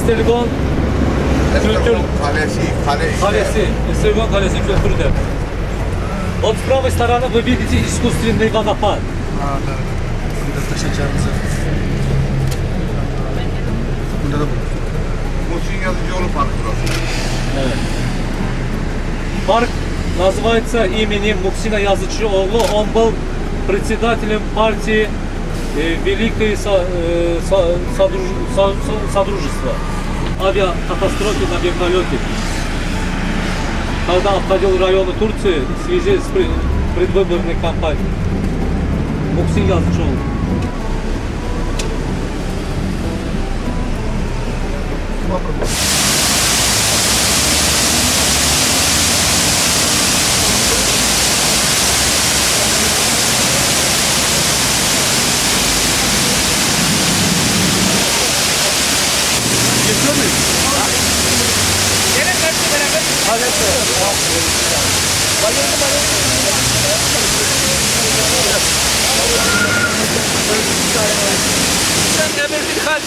Эстергон kültür Kalesi, kale işte. Kalesi, Estergon Kalesi kültürde. Вот с правой стороны вы видите искусственный водопад. А, да, да. Кунта ташачармыза. Кунта да пур. Muhsin Yazıcıoğlu Parkı burası. Evet. Парк называется именем Мухсина Yazıcıoğlu. Он был председателем партии Великой Содружества. Авиакатастрофе на вертолете. Когда обходил районы Турции в связи с предвыборной кампанией. Мухсин Yazıcıoğlu.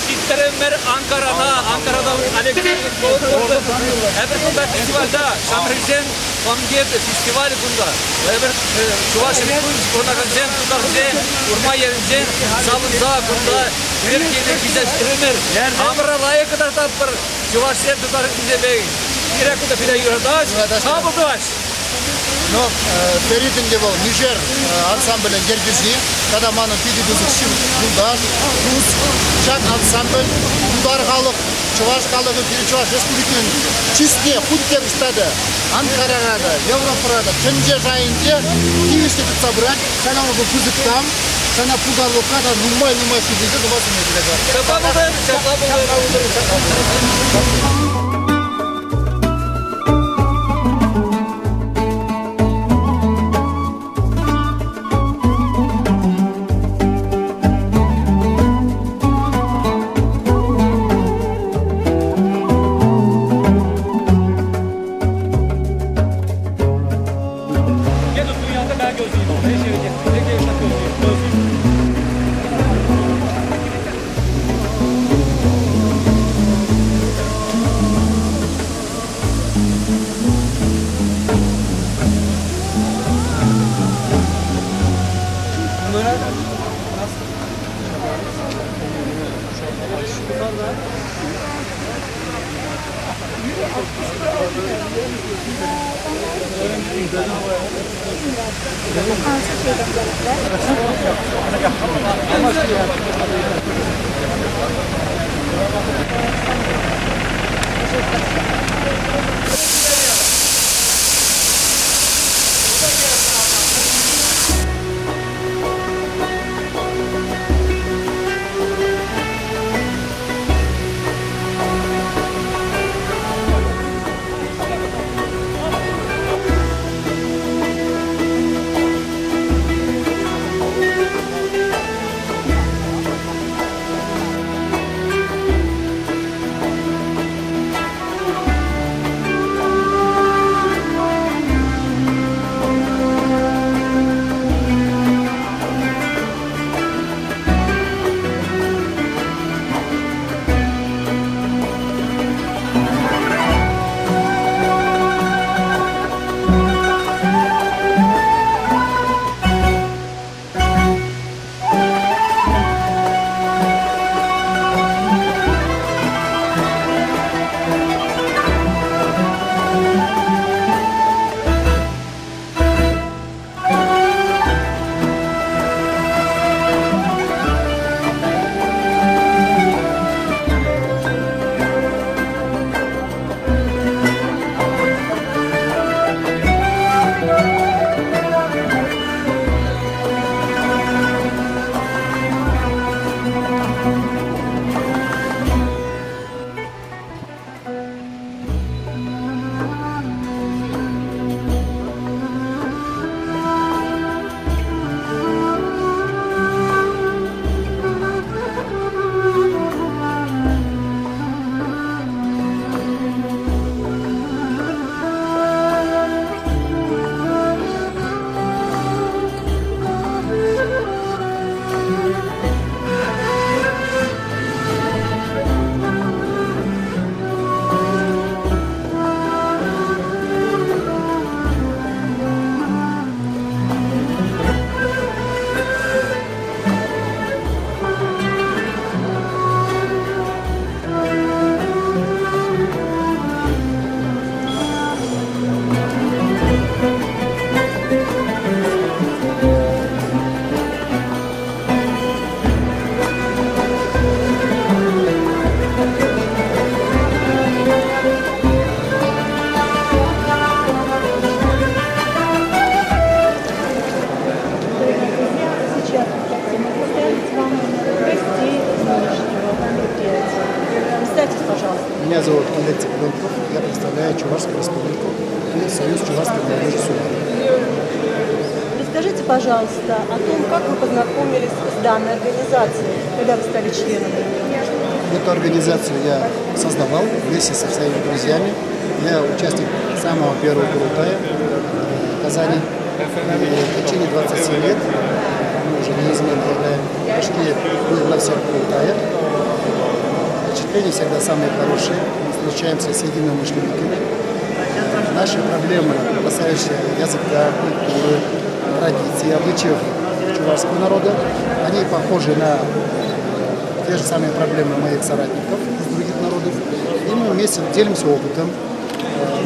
Ҫиттереммер Анкарана, Анкарада Эпир кунта фестивальда ҫамрӑксен Комгет фестиваль кунта. Эпир Чӑваш Республикин пурӑнакансем, тутарсем, Урма енсем савӑнса кунта пирки килсе ҫитрӗмӗр. Хамӑра лайӑх кӑтартатпӑр. Чӑвашсем тутарсемпе пире кунта пире юратаҫ, хапӑл тӑваҫ. Но Ферит ӗнтӗ вӑл Мишер ансамблӗн ертӳҫи тата манӑн питӗ пысӑк ҫывӑх юлташ, тус. Ҫак ансамбль тутар халӑх, чӑваш халӑхӗ пирӗн Чӑваш Республикин чысне хуть те ӑҫта та, Анкарара та, Европӑра та, тӗнче шайӗнче тивӗҫлӗ тытса пырать. Сана вӑл пысӑк тав, сана пултарулӑхра та нумай-нумай ҫитӗнсе тума сӗнетӗп. Ҫапла пултӑр, ҫапла пултӑр. Gel dünyada ben gözlüyüm. Ne şey ne gevşek gözlüyüm. Gözlüyüm. пожалуйста, о том, как вы познакомились с данной организацией, когда вы стали членом. Эту организацию я создавал вместе со своими друзьями. Я участник самого первого Курултая в Казани. И в течение 27 лет мы уже неизменно играем почти на всех Курултаях. Впечатления всегда самые хорошие. Мы встречаемся с единомышленниками. Наши проблемы, касающиеся языка, культуры, традиций, обычаев чувашского народа, они похожи на те же самые проблемы моих соратников из других народов. И мы вместе делимся опытом.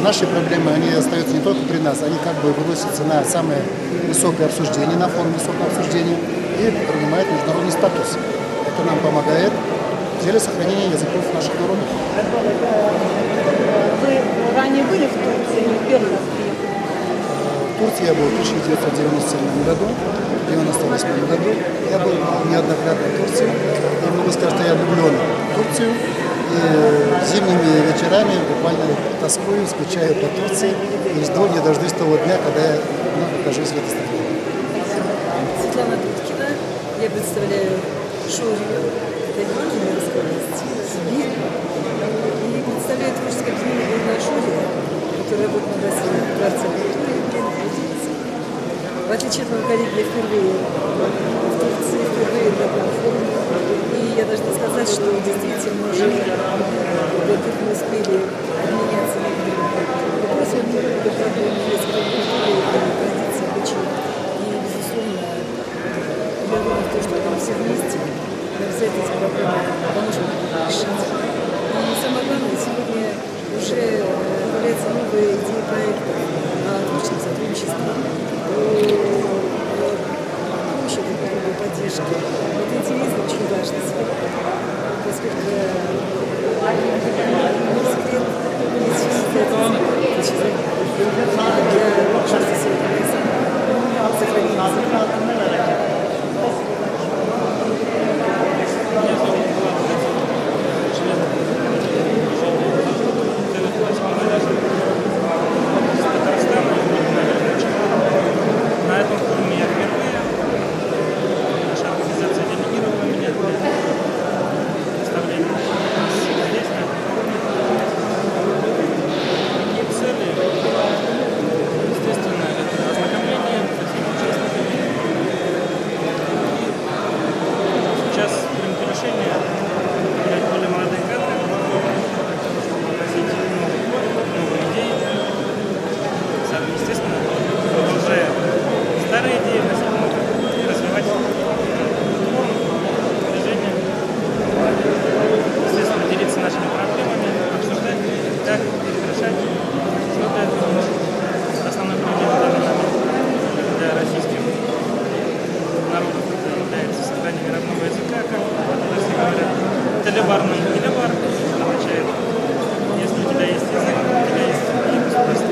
Наши проблемы, они остаются не только при нас, они как бы выносятся на самое высокое обсуждение, на форум высокого обсуждения и принимают международный статус. Это нам помогает в деле сохранения языков наших народов. Вы ранее были в Турции или первый раз приехали? В Турции я был в 1997 году, в 1998 году. Я был неоднократно в Турции. Я могу сказать, что я влюблен в Турцию. И зимними вечерами буквально тоскую, скучаю по Турции и жду, не дождусь того дня, когда я вновь окажусь в этой стране. Светлана Дудкина. Я представляю Шорию, это Кемеровская область, Сибирь. И представляю творческое объединение «Горная Шория», которое работает на базе Дворца культуры Юбилейной. В отличие от моего коллеги, я впервые в Турции, впервые на этом форуме. И я должна сказать, что действительно уже мы успели обменяться некоторыми вопросами по проблемам языка, культуры, традиций, обычаев. И, безусловно, я думаю, в то, что мы все вместе, мы обязательно эти проблемы поможем решить. И самое главное, сегодня уже появляются новые идеи проектов о творческом сотрудничестве, о помощи друг другу, поддержке. Это интересно, очень важно сегодня, поскольку не секрет, есть для жизни сегодня сохранения языка. Меня зовут Влад Летин, член движения из Татарстана, наверное, На этом форуме я впервые. Наша организация делегировала меня для представления нас здесь, на этом форуме. Какие цели? Естественно, это ознакомление со всеми участниками. И сейчас принято решение выбирать более молодые кадры, чтобы вносить новые, новые идеи. Естественно, продолжая старые идеи, вносить новые и развивать форум, движение. Естественно, делиться нашими проблемами, обсуждать, как их решать. Что для этого нужно. Основной проблемой в данный момент для российских народов это является сохранение родного языка, как по-татарски говорят, телебарным. Телебар означает, если у тебя есть язык, у тебя есть и государство.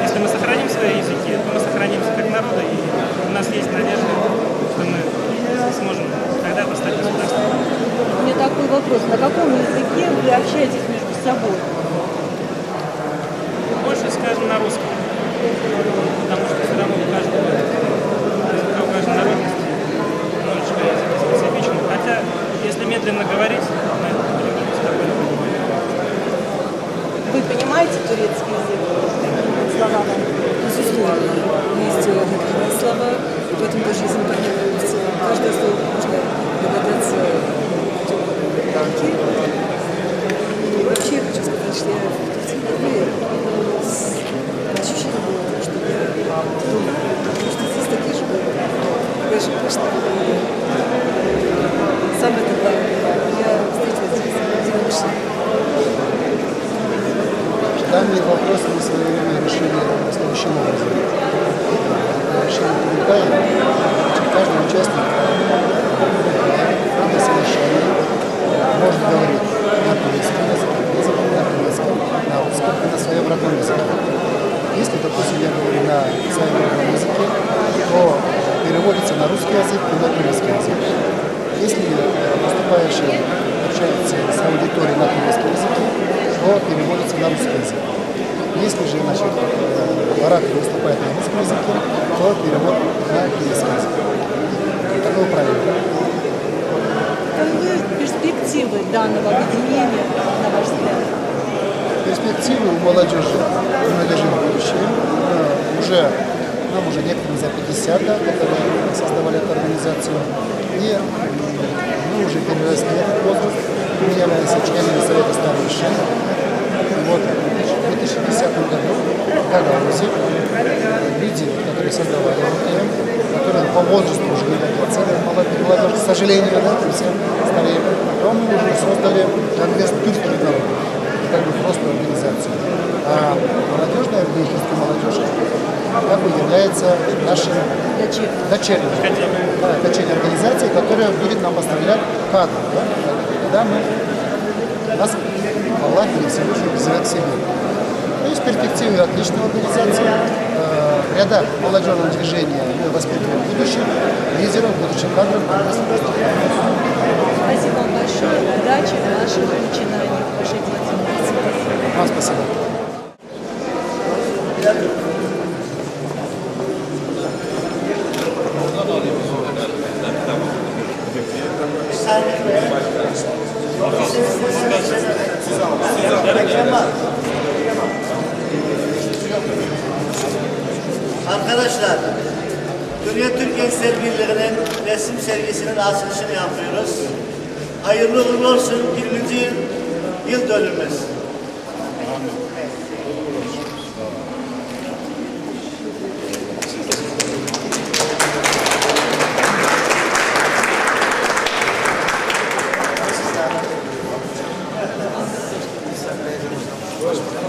Если мы сохраним свои языки, то мы сохранимся как народы, и у нас есть надежда, что мы сможем когда-то стать государством. У меня такой вопрос. На каком языке вы общаетесь между собой? Больше, скажем, на русском. Потому что все равно у каждого языка, у каждой народности немножечко языки специфичны. Хотя, если медленно говорить, мы друг друга спокойно понимаем. Вы понимаете турецкий язык? Слова вам? Безусловно, есть однокоренные слова, и поэтому даже если непонятно, каждое слово можно догадаться в рамке. И вообще я хочу сказать, что я в Турции впервые, но ощущение было того, что я дома, потому что здесь такие же были, такая же пышная. И самое главное, я встретила здесь единомышленников. Данный вопрос мы в свое время решили следующим образом. Решили Курултая, каждый участник в ходе совещания может говорить на турецком языке, на турецком, на русском и на своем родном языке. Если, допустим, я говорю на своем родном языке, то переводится на русский язык и на турецкий язык. Если выступающий общается с аудиторией на турецком языке, то переводится на русский язык. Если же, значит, оратор выступает на русском языке, то перевод на киргизский язык. Такое правило. Каковы перспективы данного объединения, на ваш взгляд? Перспективы у молодежи, будущее. Уже, нам уже некоторым за 50, да, которые создавали эту организацию. И мы уже переросли этот возраст. Мы являемся членами Совета старейшин. И вот в 2010 году в Гагаузии люди, которые создавали МТМ, которые по возрасту уже не годятся, молодежь, к сожалению, да, все стареем, то мы уже создали Конгресс тюркских народов, как бы взрослую организацию. А молодежная объединение молодежи как бы является нашим дочерней, да, дочерней организацией, которая будет нам поставлять кадры, да, когда мы, нас Аллах или Всевышний призывает к себе. То есть перспективы отличной организации. В рядах молодежного движения мы воспитываем будущих лидеров, будущих кадров. Спасибо вам большое. Удачи в ваших начинаниях, в вашей деятельности. Вам спасибо. Arkadaşlar, Dünya Türk Gençler Birliği'nin resim sergisinin açılışını yapıyoruz. Hayırlı uğurlu olsun 20. yıl dönümümüz.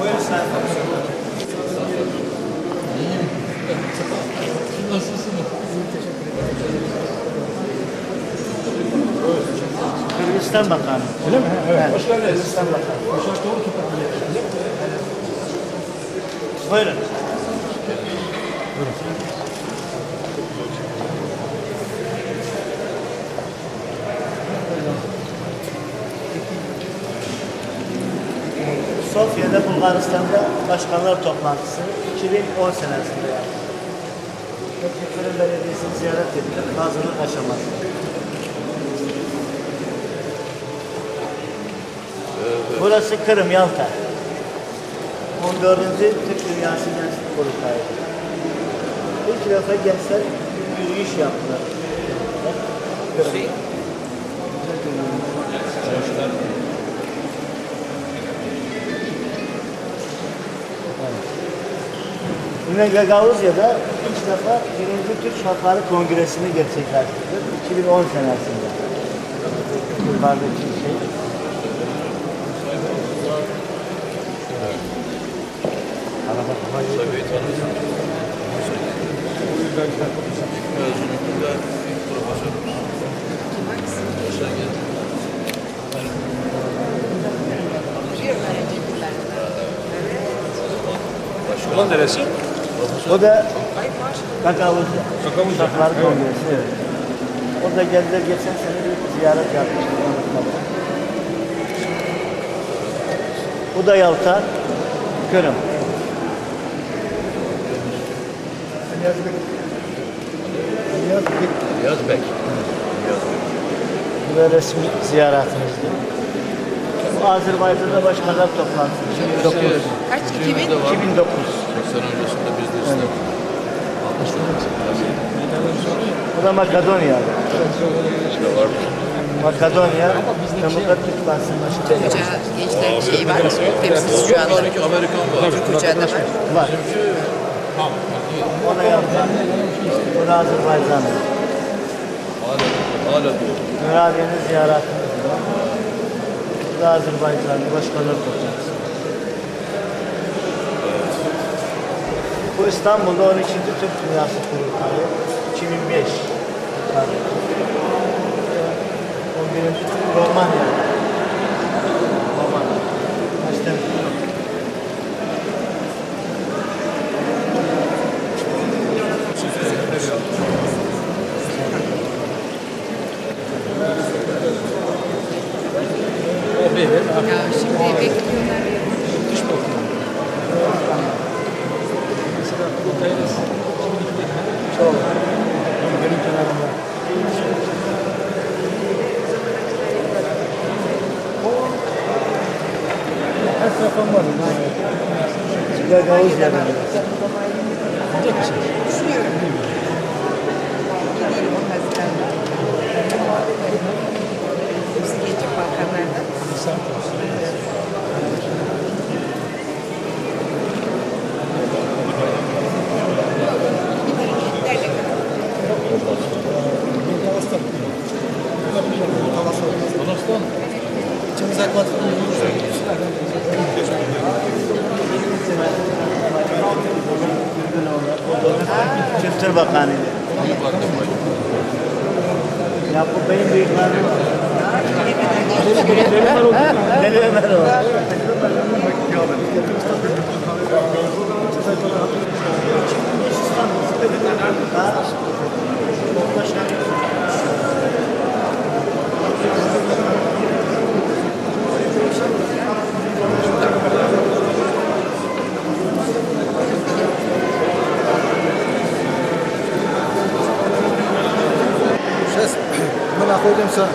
Buyurun sayın. Kırgızistan Bakanı. Öyle mi? Evet. Hoş geldiniz. Kırgızistan Bakanı. Buyurun. Sofya'da Bulgaristan'da başkanlar toplantısı 2010 senesinde yapıldı. Kırım Belediyesi'ni ziyaret ettim. Hazırlık aşamasında. Burası Kırım, Yalta. 14. Türk Dünyası Gençlik Kurultayı. İlk defa gençler yürüyüş yaptılar. Kırım'da. Yine Gagavuzya'da ilk defa 1. Türk Halkları Kongresi'ni gerçekleştirdik. 2010 senesinde. Yukarıdaki şey. Ulan neresi? O da Gagavuzya. Halkları Kongresi, evet. O da geldiler geçen sene bir ziyaret yapmıştı. Bu da Yalta, Kırım. Yazbek. Bu da resmi ziyaretimizdi. Bu Azerbaycan'da başkanlar toplantısı. 2009. Kaç? 2000? 2009. 80 öncesinde biz de işte. Bu da Makedonya. Makedonya Demokratik Partisi'nin başkanı. Gençler şeyi var, temsilcisi şu anda. Amerikan var. Türk uçağı da var. Var. O da Yalta. Bu da Azerbaycan. Hala doğru. Müradiye'nin ziyaretimiz var. Bu da Azerbaycan Başkanlar Toplantısı. Bu İstanbul'da 12. Türk Dünyası Kurultayı 2005. 11. Romanya. Romanya. Başta Ya şimdi bekliyorlar. Гагаузия biraz. Kültür Bakanı'ydı. Yakup Bey'in bıyıkları var. Deli Ömer o. Сейчас мы находимся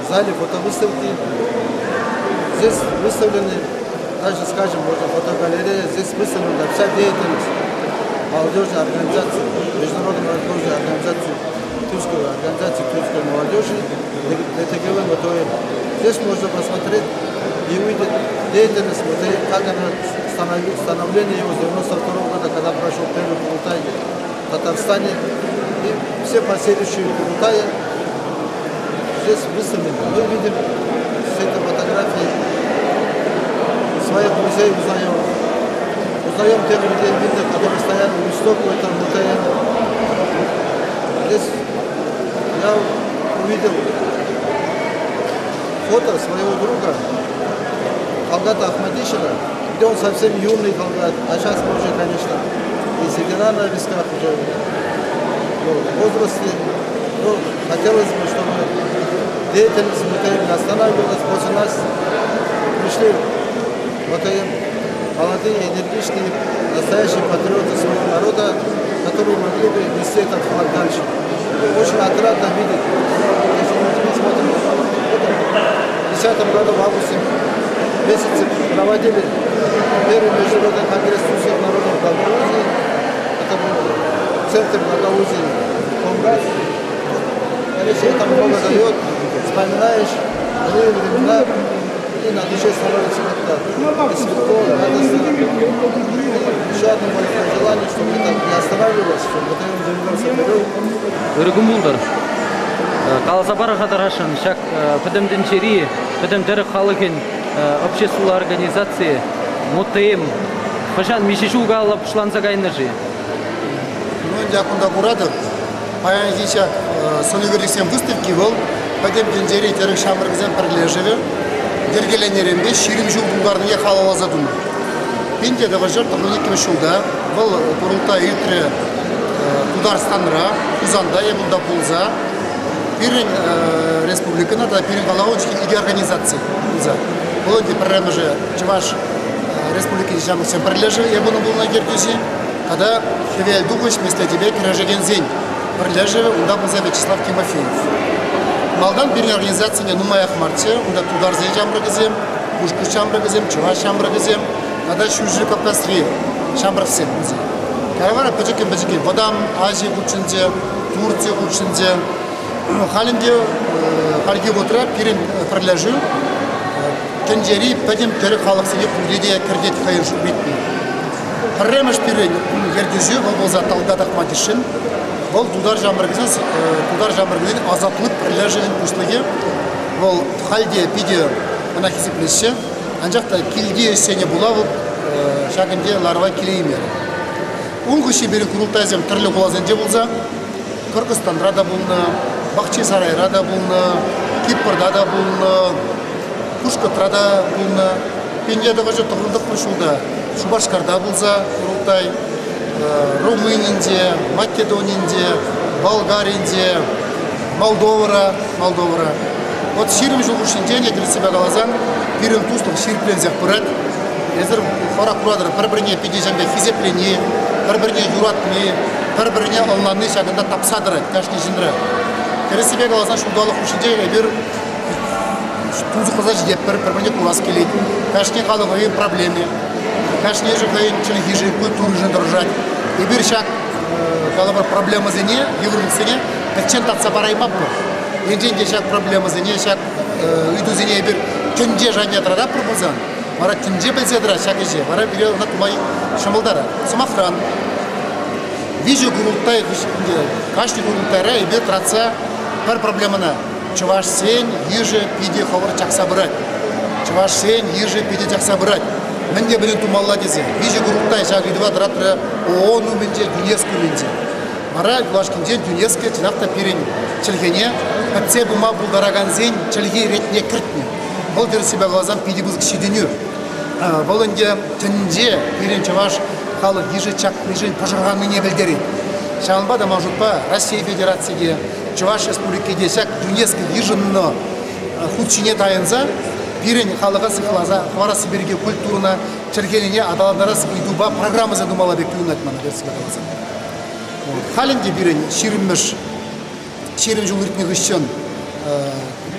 в зале фотовыставки. Здесь выставлены, даже скажем, можно фотогалерея, здесь выставлена вся деятельность молодежной организации, международной молодежной организации, тюркской организации тюркской молодежи ДТГВ МТОМ. Здесь можно посмотреть и увидеть деятельность МТМ, как она становление его с 92 года, когда прошел первый Курултай в Татарстане, и все последующие Курултаи здесь выставлены. Мы видим с этой фотографии своих друзей узнаем. Узнаем тех людей, видно, которые стояли у истоков этого МТМ. Здесь я увидел фото своего друга Талгата Ахмадишина, где он совсем юный Талгат, а сейчас мы уже, конечно, и седина на висках уже в возрасте. Но хотелось бы, чтобы деятельность МТМ не останавливалась. После нас пришли МТМ молодые, энергичные, настоящие патриоты своего народа, которые могли бы нести этот флаг дальше. Очень отрадно видеть, если мы посмотрим, это в 2010 году в августе месяце проводили первый международный конгресс тюркских народов в Гагаузии. Это был центр Гагаузии Конгресс. Конечно, это много дает, вспоминаешь былые времена, и на душе становится как-то и светло, и радостно. Еще одно мое пожелание, чтобы это не останавливалось, чтобы МТМ двигался вперед. Ырӑ кун пултӑр. Каласа пар-ха тархасшӑн, ҫак пӗтӗм тӗнчери, пӗтӗм тӗрӗк халӑхӗн обществӑлла организацийӗ МОТМ хӑҫан миҫе ҫул каялла пуҫланса кайнӑ-ши? Ну, ӗнтӗ кунта куратӑп, паянхи ҫак сӑнӳкерчӗксен выставки вӑл пӗтӗм тӗнчери тӗрӗк ҫамрӑкӗсен пӗрлешӗвӗ йӗркеленнӗренпе 20 ҫул тултарнине халалласа тунӑ. 1992 ҫулта вӑл Курултай иртрӗ Тутарстанра, Хусанта е кунта пулса пирӗн республикӑна тата пирӗн халӑха икӗ организаци пулса. Вӑл ӗнтӗ пӗрремӗшӗ Чӑваш Республикин ҫамрӑксен пӗрлешӗвӗ е пулнӑ пулнӑ ертӳҫи тата Хӗвел тухӑҫ меслечӗпе кӗрешекенсен пӗрлешӗвӗ унта пулса Вячеслав Тимофеев. Малтан пирӗн организацине нумаях марччӗ. Унта тутарсен ҫамрӑкӗсем, пушкӑрт ҫамрӑкӗсем, чӑваш ҫамрӑкӗсем тата Ҫурҫӗр Кавказри ҫамрӑксем пулса. Кайра вара пӗчӗккӗн-пӗчӗккӗн Вӑтам Ази хутшӑнчӗ, Турци хутшӑнчӗ. Халь ӗнтӗ хальхи вӑхӑтра пирӗн пӗрлешӳ тӗнчери пӗтӗм тӗрӗк халӑхсене пурне те кӗртет хӑйӗн шутне. Пӗрремӗш пирӗн ертӳҫӗ вӑл пулса Талгат Ахмадишин. Вӑл тутар ҫамрӑкӗсен тутар ҫамрӑкӗсен Азатлык пӗрлешӗвӗн пуҫлӑхӗ. Вӑл халь те питӗ ӑна хисеплеҫҫӗ. Анчах та килти ӗҫсене пула вӑл ҫакӑнте ларӑва килеймерӗ. Ун хыҫҫӑн пирӗн курултайсем тӗрлӗ хуласенче пулса Кӑркӑсстанра та пулнӑ, Бахчисарайра та пулнӑ, Кипрта та пулнӑ, Пушкӑртра та пулнӑ. 1999 ҫулта Шупашкарта пулса Курултай, Румынинче, Македонинче, Болгаринче, Молдовӑра, Молдовӑра. Вот 20 ҫул хушшинче, тӗрӗссипе каласан, пирӗн туслӑх ҫирӗпленсех пырать. Эсир хӑрах куратӑр, пӗр-пӗрне питӗ ҫемье хисеплени, пӗр-пӗрне юратни, пӗр-пӗрне ӑнланни ҫакӑнта тапса тӑрать кашни ҫынра. Тӗрӗссипе каласан, ҫулталӑк хушшинче эпир тунсӑхласа ҫитетпӗр, пӗр-пӗрне курас килет. Кашни халӑх хӑйӗн проблеми. Кашнийӗшӗ хӑйӗн чӗлхишӗн, культуришӗн тӑрӑшать. Эпир ҫак калӑпӑр проблемӑсене, йывӑрлӑхсене пӗччен татса параймастпӑр. Енчен те ҫак проблемӑсене, ҫак ыйтусене эпир тӗнче шайне тӑрататпӑр пулсан, вара тӗнче пӗлсе тӑрать ҫак ӗҫе, вара пире ӑна тума ҫӑмӑлтарать. Сӑмахран, виҫӗ курултай хыҫӗнче, кашни курултайра эпир тӑратса пӗр проблемӑна чӑвашсен йышӗ питӗ хӑвӑрт чакса пырать. Чӑвашсен йышӗ питӗ чакса пырать. Мӗн те пулин тумалла тесе. Виҫӗ курултай ҫак ыйтӑва тӑратрӗ ООН умӗнче, ЮНЕСКО умӗнче. Вара юлашкинчен ЮНЕСКО чӑнах та пирӗн чӗлхене пӗтсе пыма пултаракансен чӗлхи ретне кӗртнӗ. Вӑл тӗрӗссипе каласан питӗ пысӑк ҫитӗнӳ. Вӑл ӗнтӗ тӗнче пирӗн чӑваш халӑх йышӗ чакнишӗн пӑшӑрханнине пӗлтерет. Ҫавӑнпа та ман шутпа Раҫҫей Федерацийӗ те, Чӑваш Республики те ҫак ЮНЕСКО йышӑннӑ хут ҫине тайӑнса пирӗн халӑха сыхласа хӑварасси пирки культурӑна, чӗлхене аталантарас ыйтупа программӑсем тумалла пек туйӑнать мана тӗрӗссипе каласан. Халь ӗнтӗ пирӗн ҫирӗммӗш 20 ҫул иртнӗ хыҫҫӑн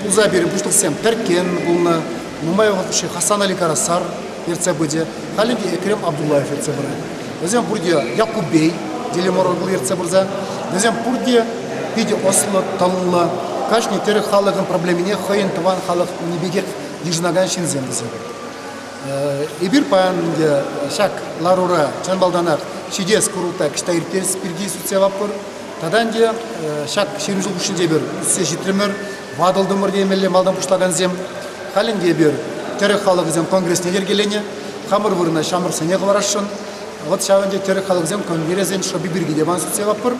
пулса пирӗн пуҫлӑхсем Тӗркен пулнӑ, нумай вӑхӑт хушши Хасан Али Карасар ертсе пычӗ, халь ӗнтӗ Экрем Абдуллаев ертсе пырать. Вӗсем пурте Якубей Делиморогл ертсе пырса, вӗсем пурте питӗ ӑслӑ, тӑнлӑ, кашни тӗрӗк халӑхӑн проблемине хӑйӗн тӑван халӑхне пекех йышӑнакан ҫынсем вӗсем. Эпир паян ӗнтӗ ҫак ларура чӑн малтанах ҫитес курултай кӑҫта ирттерес пирки сӳтсе яватпӑр. Тата ӗнтӗ ҫак 20 ҫул хушшинче эпир ӳссе ҫитрӗмӗр, ватӑлтӑмӑр темелле малтан пуҫлакансем. Халь ӗнтӗ эпир тӗрӗк халӑхӗсен конгресне йӗркеленӗ, хамӑр вырӑна ҫамрӑксене хӑварасшӑн. Вот ҫав ӗнтӗ тӗрӗк халӑхӗсен конгресӗн шӑпи пирки те ман сӳтсе яватпӑр.